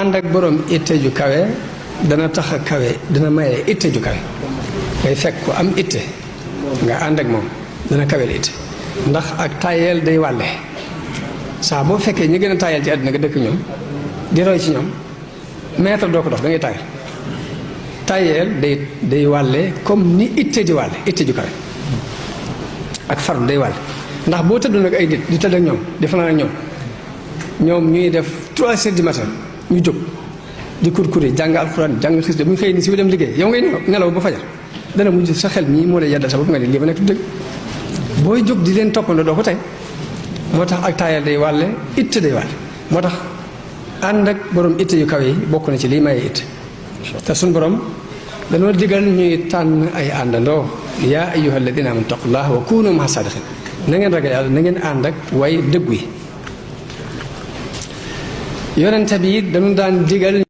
ànd ak borom itte ju kawe dana tax a kawe dana maye itte ju kawe ngay fekk ko am itte nga ànd ak moom dana kawel itte ndax ak tayeel day wàlle saa boo fekkee ñi gën a tayeel ci àddina nga dëkk ñoom di roy ci ñoom mètre doo ko dox da ngay tayeel tayeel day wàlle comme ni itte di wàlle itte ju kawe ak farlu day wàlle ndax boo tëddoon ak ay nit di tëdd ak ñoom di fanaan ak ñoom ñuy def 3 heures du matin ñu jóg di kurkuri jàng alxuraan jàng xis de bu ñu xëy ni si bu dem liggéey yow ngay nelaw ba fajar dana mujj sa xel mii moo lay yeddal sa bopp nga ne lii ba nekk du dëgg booy jóg di leen toppandoo doo ko tey moo tax ak taayal day wàlle itte day wàlle moo tax ànd ak borom itte yu kawe yi bokk na ci lii maye itte te suñ borom dañoo digal ñuy tànn ay àndandoo yaa ayyuha alladina amanu taqullaha wa kunu maa sadiqin na ngeen ragal yàlla na ngeen ànd ak way dëggu yi yonente bi dañu daan digal